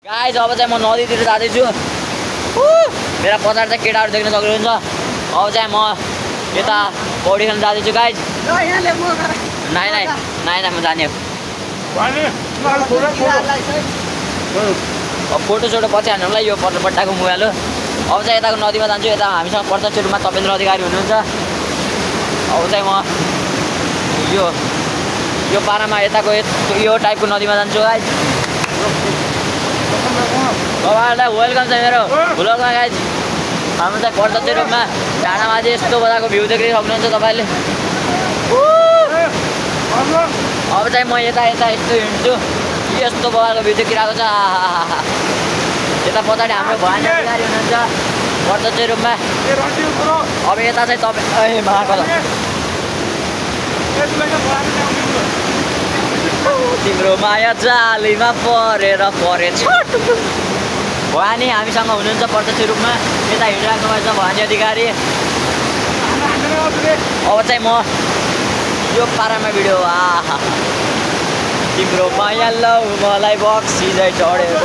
Guys अब चाहिँ म नदीतिर जाँदैछु। मेरा पछाडि चाहिँ केटाहरू देख्न सक्नुहुन्छ। अब चाहिँ म यता पौडी खेल्न जाँदैछु गाइज। नाइ म जाने अब फोटोसोटो पछि हान्नुलाई यो पट्टाको मोबाइल हो। अब चाहिँ यताको नदीमा जान्छु। यता हामीसँग प्रत्यक्ष रूपमा तपेन्द्र अधिकारी हुनुहुन्छ। अब चाहिँ म यो पारामा यताको यो टाइपको नदीमा जान्छु गाइज। तपाईँहरूलाई वेलकम छ मेरो भ्लगमा गाइज। हाम्रो चाहिँ प्रत्यक्ष रूपमा डाँडामा चाहिँ यस्तो बजाको भ्यू देख्न सक्नुहुन्छ तपाईँले। अब चाहिँ म यता यस्तो हिँड्छु। यस्तो बजाको भ्यू देखिरहेको छ। यता पछाडि हाम्रो भवानी अधिकारी हुनुहुन्छ प्रत्यक्ष रूपमा। अब यता चाहिँ तपाईँ महाकाल तिम्रो माया जालीमा परेछ भवानी हामीसँग हुनुहुन्छ प्रत्यक्ष रूपमा। यता हिँडिरहेको भएछ भवानी अधिकारी। अब चाहिँ म यो पारामा भिडियो तिम्रो माया लौ मलाई बक्सी चाहिँ चढ्यो।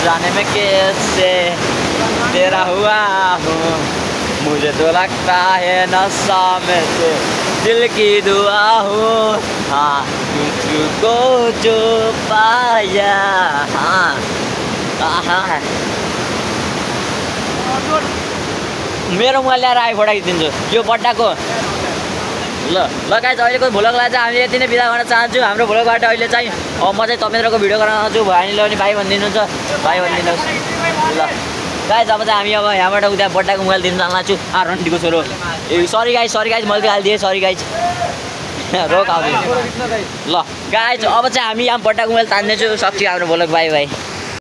जाने में कैसे तेरा हुआ हूँ मुझे तो लगता है नशा में से दिल की दुआ हूँ। हाँ तुझको जो पाया मेरो मोबाइल ल्याएर आइ फोटा खिचिदिन्छु यो बट्टाको। ल गाइज अहिलेको भ्लगलाई चाहिँ हामी यति नै बिदा गर्न चाहन्छु। हाम्रो भ्लगबाट अहिले चाहिँ अब म चाहिँ तपेन्द्रको भिडियो गर्न चाहन्छु। भवानीले पनि भाइ भनिदिनुहुन्छ भाइ भनिदिनुहोस्। ल गाइज अब चाहिँ हामी अब यहाँबाट उता बट्टाको मोबाइल दिन चाहन्छु। रन्डीको छोरो ए सरी गाइज मैले हालिदिएँ सरी गाइज। रोक आउँदैन। ल गाइज अब चाहिँ हामी यहाँ बट्टाको मोबाइल तान्दैछु। सक्छु हाम्रो भ्लग बाई बाई।